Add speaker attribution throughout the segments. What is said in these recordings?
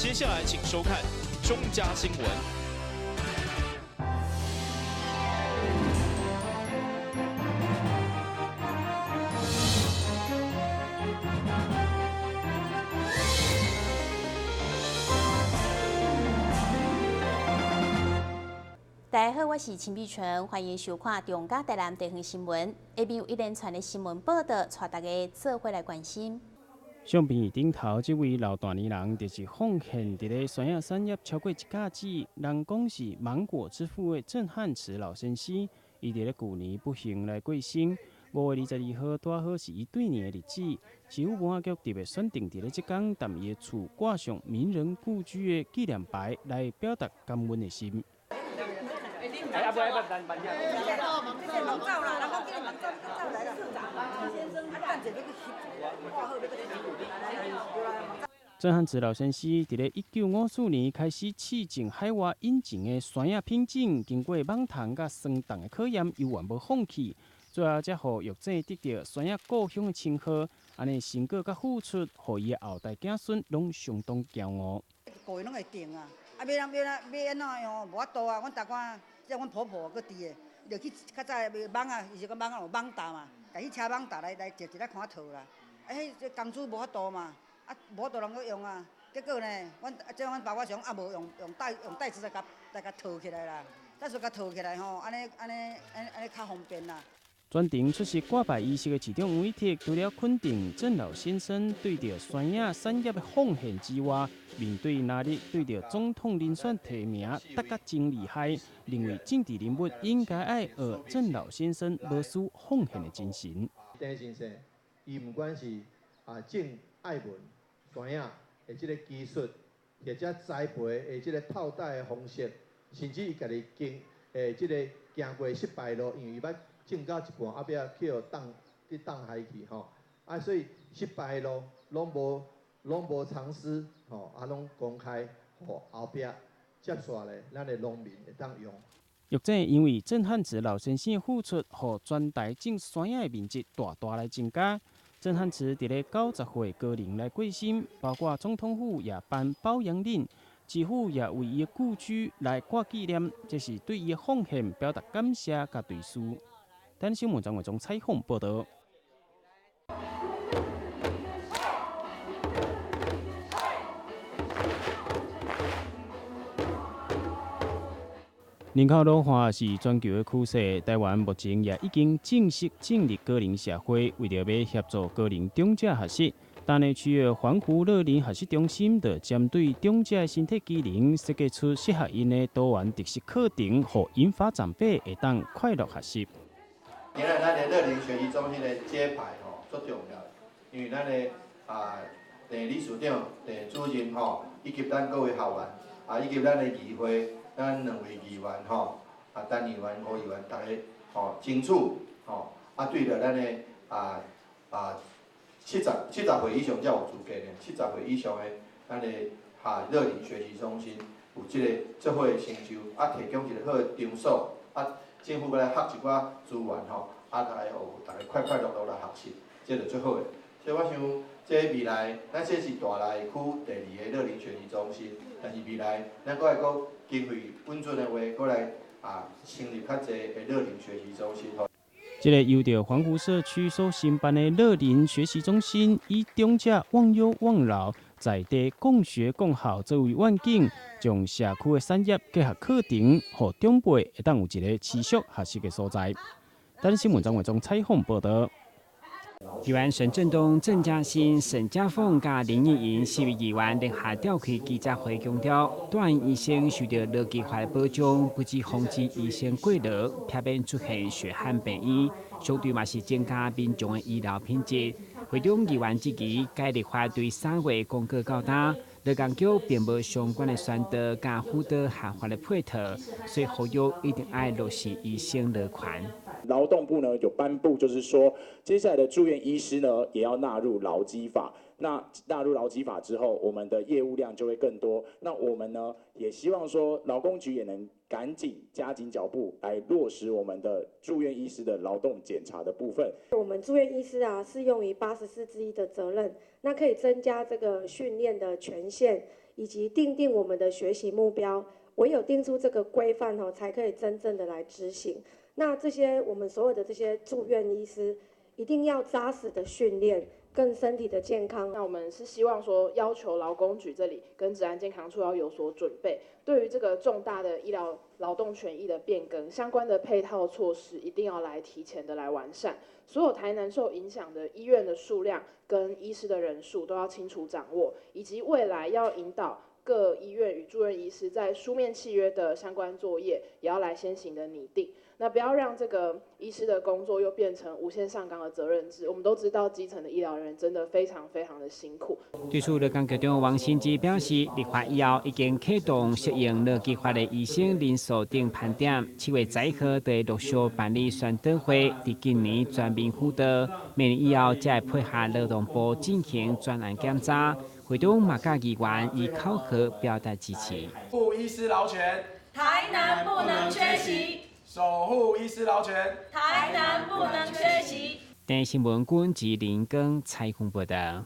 Speaker 1: 接下來請收看中嘉新聞。
Speaker 2: 大家好，我是陳美純，歡迎收看中嘉台南地方新聞。下面有一連串的新聞報道，帶大家做伙來關心。
Speaker 3: 相片頂頭這位老大年人，就是奉獻佇咧山仔產業超過一甲子，人講是芒果之父的鄭漢慈老先生，伊佇咧舊年不幸來過身。5月22號，拄好是伊對年的日子。市府文化局特別選定佇咧這工，佇伊的厝掛上名人故居的紀念牌，來表達感恩的心。鄭漢慈老先生佇咧1954年開始試種海外引進的山仔品種，經過網蟲佮霜凍的考驗，猶原無放棄，最後才予玉井得著山仔故鄉的稱號。按呢成果佮付出，予伊的後代子孫攏相當驕傲。
Speaker 4: 個攏會定啊！啊，欲欲欲按怎用？無法度啊！阮逐寡，這阮婆婆閣佇的，就去較早賣網仔，伊是講網仔有網罩嘛，共去車網罩來來一一來看套啦。啊，彼這工資無法度嘛，啊，無法度人閣用啊。結果呢，阮這阮爸爸想啊，無用用袋用袋子來共來共套起來啦。再說共套起來吼，按呢按呢按按呢較方便啦。
Speaker 3: 專程出席掛牌儀式的市長黃偉哲，除了肯定鄭老先生對著山仔產業的奉獻之外，面對若日對著總統人選提名，得甲真厲害，認為政治人物應該愛學鄭老先生無私奉獻的精神。
Speaker 5: 鄭先生，伊毋管是啊種愛文山仔的這個技術，或者栽培的這個套袋的方式，甚至伊家己經這個行過失敗路，因為伊捌種到一半，後壁去予凍去凍害去吼，啊，所以失敗路攏無藏私吼，啊，攏公開，予後壁接續咧，咱的農民會當用。
Speaker 3: 玉井因為鄭漢慈老先生的付出，予全台種山仔的面積大大來增加。鄭漢慈佇咧90歲高齡來過身，包括總統府也頒褒揚令，市府也為伊的故居來掛紀念，這是對伊的奉獻表達感謝佮追思。台新聞張偉忠採訪報道。人口老化是全球的趨勢，台灣目前也已經正式進入高齡社會。為著欲協助高齡長者學習，大內區的環湖樂齡學習中心就針對長者的身體機能，設計出適合𪜶的多元特色課程，予銀髮長輩會當快樂學習。
Speaker 5: 今仔咱的樂齡學習中心的揭牌吼，足重要，因為咱的啊鄭理事長、鄭主任吼，以及咱各位學員，啊以及咱的議會，咱兩位議員吼，啊陳議員、吳議員，逐家吼爭取吼，啊對著咱的啊啊70歲以上才有資格呢，70歲以上的咱的哈樂齡學習中心有這個足好的成就，啊提供一個好的場所，啊。政府閣來合一寡資源吼，啊，來予逐家快快樂樂來學習，這就足好的。所以我想，這未來，咱這是大內區第二个樂齡學習中心，但是未來，咱閣愛閣經費穩準的話，閣來啊成立較濟的樂齡學習中心。
Speaker 3: 這个由著環湖社區所承辦的樂齡學習中心，以長者忘憂忘老，在地共學共好作為願景，將社區的產業結合課程，予長輩會當有一個持續學習的所在。台新聞張偉忠採訪報導。
Speaker 6: 議員沈振東、鄭家新、沈家鳳佮林義瑩四位議員聯合召開記者會，強調，住院醫生受著勞基法的保障，不只防止醫生過勞，避免出現血汗病院，相對嘛是增加民眾的醫療品質。會中議員質疑，該立法對3月公告到今，勞工局並無相關的宣導佮輔導合法的配套，所以呼籲一定愛落實醫生勞權。
Speaker 7: 勞動部呢有頒布，就是說接下來的住院醫師呢也要納入勞基法。那納入勞基法之後，我們的業務量就會更多。那我們呢也希望說勞工局也能趕緊加緊腳步來落實我們的住院醫師的勞動檢查的部分。
Speaker 8: 我們住院醫師啊適用於84之一的責任，那可以增加這個訓練的權限。以及訂定我們的學習目標。唯有定出這個規範吼，才可以真正的來執行。那這些我們所有的這些住院醫師，一定要紮實的訓練，跟身體的健康。
Speaker 9: 那我們是希望說，要求勞工局這裡跟職安健康處要有所準備，對於這個重大的醫療勞動權益的變更，相關的配套措施一定要來提前的來完善。所有台南受影響的醫院的數量跟醫師的人數都要清楚掌握，以及未來要引導各醫院與住院醫師在書面契約的相關作業，也要來先行的擬定。那不要讓這個醫師的工作又變成無限上綱的責任制。我們都知道，基層的醫療人員真的非常非常的辛苦。
Speaker 6: 對此，勞工局長王新之表示，立法以後已經啟動適應勞基法的醫生人數等盤點，7月11號就會陸續辦理宣導會，佇今年全面輔導，明年以後才會配合勞動部進行專案檢查。會長嘛佮議員以考核表達支持。
Speaker 10: 護醫師勞權，
Speaker 11: 台南不能缺席。
Speaker 10: 守護醫師勞權，
Speaker 11: 台南不能缺席。
Speaker 6: 電視新聞君及林根采訪報道。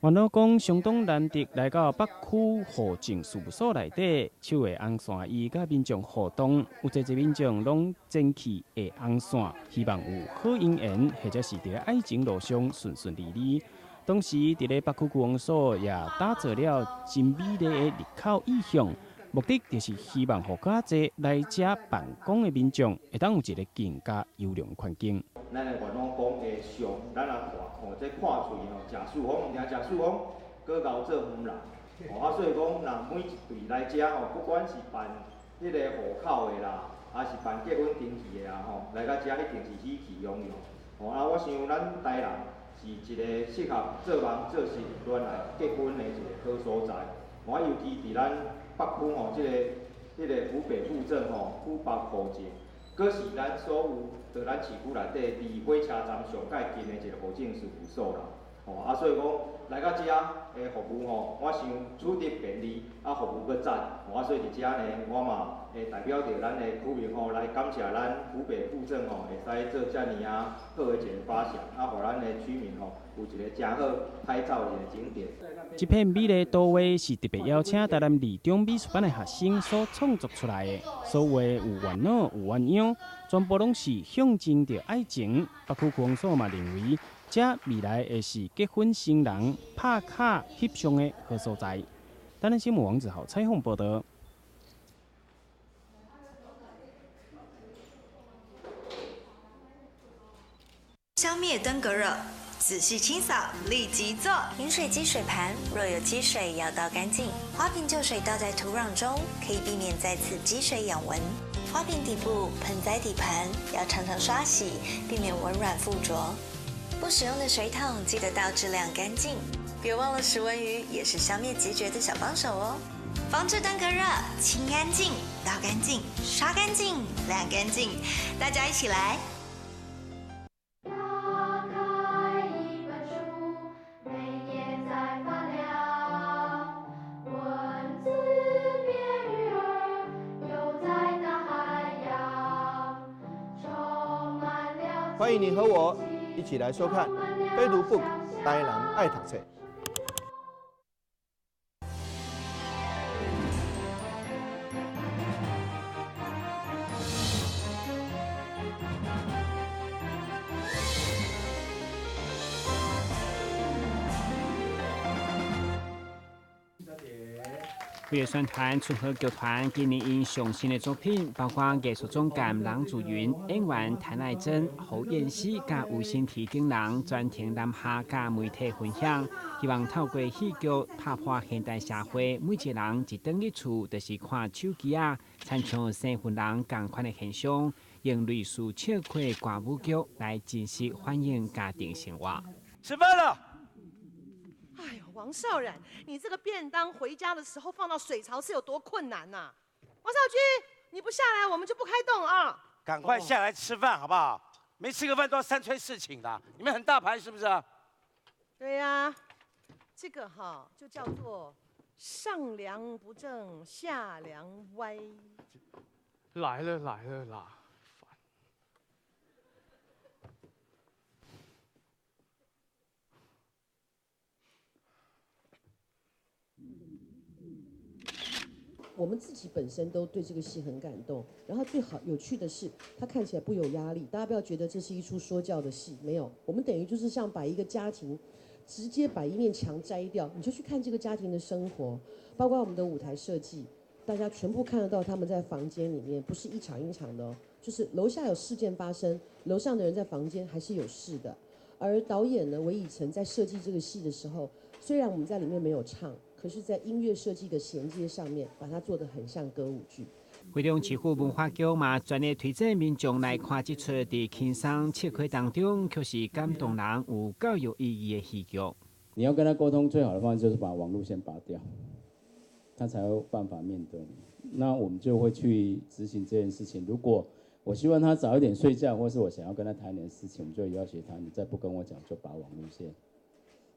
Speaker 3: 元老講相當難得來到北區戶政事務所內底，手下紅線伊佮民眾互動，有濟濟民眾攏前去下紅線，希望有好姻緣，或者是佇愛情路上順順利利。當時佇咧北區區公所也打造了真美麗的入口意象。目的就是希望予較濟來遮辦公的民眾，會當有一個更加優良環境。
Speaker 12: 咱的元老宮的上，咱若看看這看喙吼，食四方，毋定食四方，閣熬做远人。哦，啊，所以講，若每一隊來遮吼，不管是辦彼個戶口的啦，還是辦結婚登記的啦吼，來到遮一定是喜氣洋洋。哦，啊，我想咱台南是一個適合做人做事戀愛結婚的一個好所在。我尤其佇咱北區吼，這個府北戶政吼，府北戶政，閣是咱所有佇咱市區內底離火車站上蓋近的一個戶政事務所啦。吼，啊，所以講來到遮的服務吼，我想取得便利，啊，服務閣讚。吼，啊，所以佇遮呢，我嘛會代表著咱的區民吼，來感謝咱府北戶政吼，會使做遮爾啊好的一個發想，啊，予咱的居民吼有一個誠好拍照的一個景點。
Speaker 3: 這片美麗圖畫是特別邀請台南二中美術班的學生所創作出來的，所畫有元老有鴛鴦，全部攏是象徵著愛情。北區區公所嘛認為，這未來會是結婚新人拍卡翕相的好所在。台南新聞王子豪採訪報道。
Speaker 13: 消滅登革熱，仔細清掃，立即做。飲水機水盤若有積水，要倒乾淨。花瓶舊水倒在土壤中，可以避免再次積水養蚊。花瓶底部、盆栽底盤要常常刷洗，避免蚊卵附着。不使用的水桶記得倒置晾乾淨。別忘了食蚊魚也是消滅孑孓的小幫手哦。防治登革熱，清乾淨，倒乾淨，刷乾淨，晾乾淨，大家一起來。
Speaker 14: 打開一本書，每頁在發亮，文字變魚兒，游在大海洋，充滿了。
Speaker 5: 歡迎你和我一起來收看《非讀 book 台南愛讀冊》。
Speaker 6: 畢業宣傳春和劇團今年𪜶上新的作品，包括藝術總監郎祖筠、演員譚愛珍、侯彥希、佮吳欣提等人專程南下佮媒體分享，希望透過戲劇拍破現代社會，每一個人一轉去厝就是看手機仔，親像生份人仝款的現象，用類似笑詼的歌舞劇來真實反映家庭生活。
Speaker 10: 吃飯了。
Speaker 15: 哎呦，王少冉，你這個便當回家的時候放到水槽是有多困難吶？王少軍，你不下來我們就不開動啊！
Speaker 10: 趕快下來吃飯好不好？沒吃個飯都要三催四請的，你們很大牌是不是？
Speaker 15: 對呀，這個哈就叫做上梁不正下梁歪。
Speaker 16: 來了來了啦！
Speaker 17: 我們自己本身都對這個戲很感動。然後最好有趣的是，它看起來不有壓力，大家不要覺得這是一出說教的戲，沒有，我們等於就是像把一個家庭直接把一面牆摘掉，你就去看這個家庭的生活，包括我們的舞台設計，大家全部看得到他們在房間裡面，不是一場一場的哦，就是樓下有事件發生，樓上的人在房間還是有事的。而導演呢，韋以誠在設計這個戲的時候，雖然我們在裡面沒有唱，可是，在音樂設計的銜接上面，把它做得很像歌舞劇。
Speaker 6: 台中市府文化局嘛，全力推薦民眾來看這齣佇輕鬆切開當中，卻是感動人、有教育意義的戲劇。
Speaker 18: 你要跟他溝通，最好的方式就是把網路先拔掉，他才有辦法面對你。那我們就會去執行這件事情。如果我希望他早一點睡覺，或是我想要跟他談點事情，我們就要求他，你再不跟我講，就拔網路線。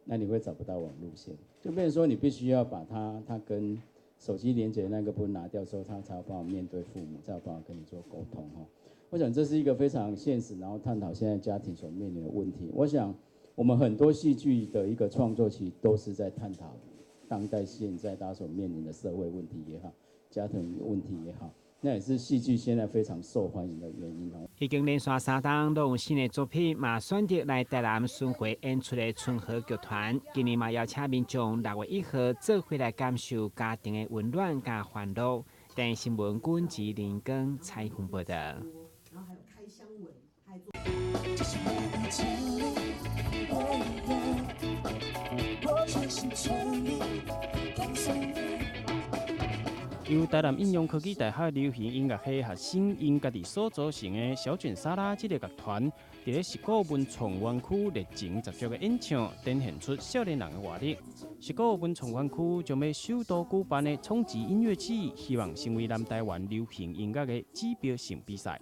Speaker 18: 那你會找不到網路線，就變成說你必須要把他跟手機連接那個部分拿掉之後，他才有辦法面對父母，才有辦法跟你做溝通哈。我想這是一個非常現實，然後探討現在家庭所面臨的問題。我想我們很多戲劇的一個創作，其實都是在探討當代現在大家所面臨的社會問題也好，家庭問題也好。那也是戲劇現在非常受歡迎的原因哦。
Speaker 6: 已經連續三冬攏有新的作品，嘛選擇來台南巡迴演出的春和劇團，今年嘛邀請民眾6月1號做伙來感受家庭的溫暖佮歡樂。電視新聞君吉林根採訪報道。
Speaker 17: 然後還有開箱文，還做。
Speaker 3: 由台南應用科技大學流行音樂系學生𪜶家己所組成的小卷沙拉這个樂團，佇咧十鼓文創園區熱情十足的演唱，展現出少年人的活力。十鼓文創園區將欲首度舉辦的衝擊音樂季，希望成為南台灣流行音樂的指標性比賽。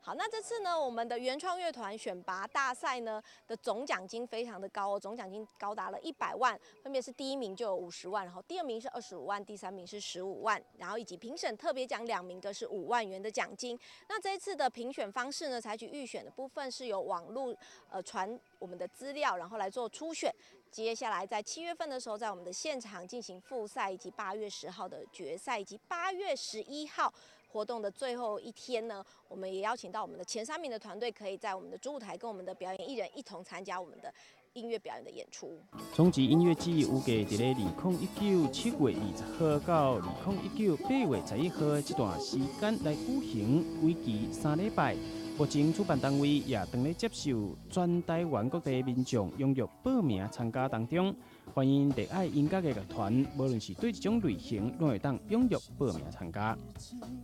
Speaker 19: 好，那這次呢，我們的原創樂團選拔大賽呢的總獎金非常的高哦，總獎金高達了100萬，分別是第一名就有50萬，然後第二名是25萬，第三名是15萬，然後以及評審特別獎2名各是5萬元的獎金。那這一次的評選方式呢，採取預選的部分是由網路傳我們的資料，然後來做初選。接下來在7月份的時候，在我們的現場進行複賽，以及8月10號的決賽，以及8月11號。活動的最後一天呢，我們也邀請到我們的前3名的團隊，可以在我們的主舞台跟我們的表演藝人一同參加我們的音樂表演的演出。
Speaker 3: 衝擊音樂季預計佇咧2019 7月20號到2019 8月11號這段時間來舉行，為期3禮拜。目前主辦單位也正咧接受全台灣各地民眾踴躍報名參加當中，歡迎熱愛音樂的樂團，無論是對一種類型，攏會當踴躍報名參加。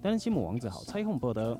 Speaker 3: 台南新聞王子豪採訪報道。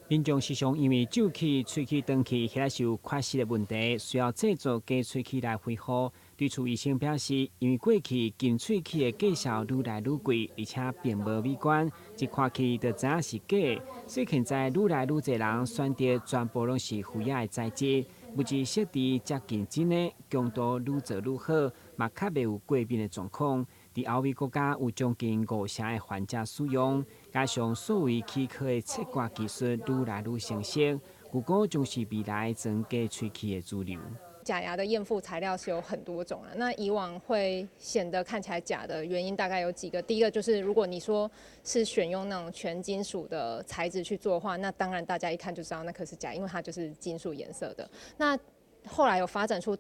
Speaker 6: 民眾時常因為蛀齒、喙齒斷去，或者是有缺失的問題，需要製作假喙齒來恢復。對此，醫生表示，因為過去金喙齒的價數愈來愈貴，而且並無美觀，一看去就知影是假的。所以現在愈來愈濟人選擇全部攏是氟的材質，物質設置接近真的，強度愈做愈好，嘛較袂有過敏的狀況。佇歐美國家有將近5成的患者使用，加上數位齒科的切割技術愈來愈成熟，預估將是未來裝假喙齒的主流。
Speaker 20: 假牙的驗附材料是有很多種啊，那以往會顯得看起來假的原因大概有幾個。第一個就是如果你說是選用那種全金屬的材質去做的話，那當然大家一看就知道那可是假，因為它就是金屬顏色的。那後來有發展出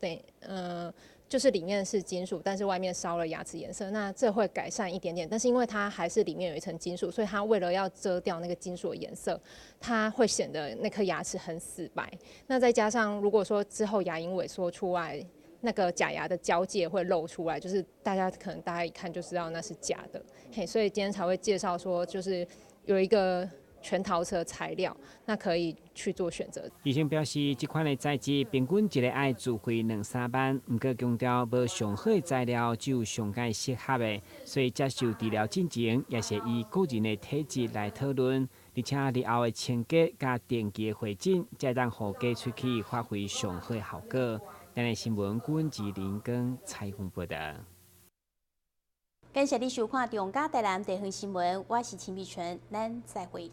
Speaker 20: 就是裡面是金屬，但是外面燒了牙齒顏色，那這會改善一點點。但是因為它還是裡面有一層金屬，所以它為了要遮掉那個金屬的顏色，它會顯得那顆牙齒很死白。那再加上如果說之後牙齦萎縮出來，那個假牙的交界會露出來，就是大家可能一看就知道那是假的。嘿，所以今天才會介紹說，就是有一個全陶瓷的材料，那可以去做選擇。
Speaker 6: 醫生表示，這款的材質平均一個愛自費2、3萬，毋過強調無上好的材料，只有上蓋適合的。所以接受治療進前，也是以個人的體質來討論，而且日後的清潔佮定期的回診，才能予假喙齒發揮上好的效果。台南新聞君吉林根采訪報道。
Speaker 2: 感謝你收看《中嘉台南地方新聞》，我是秦美純，咱再會。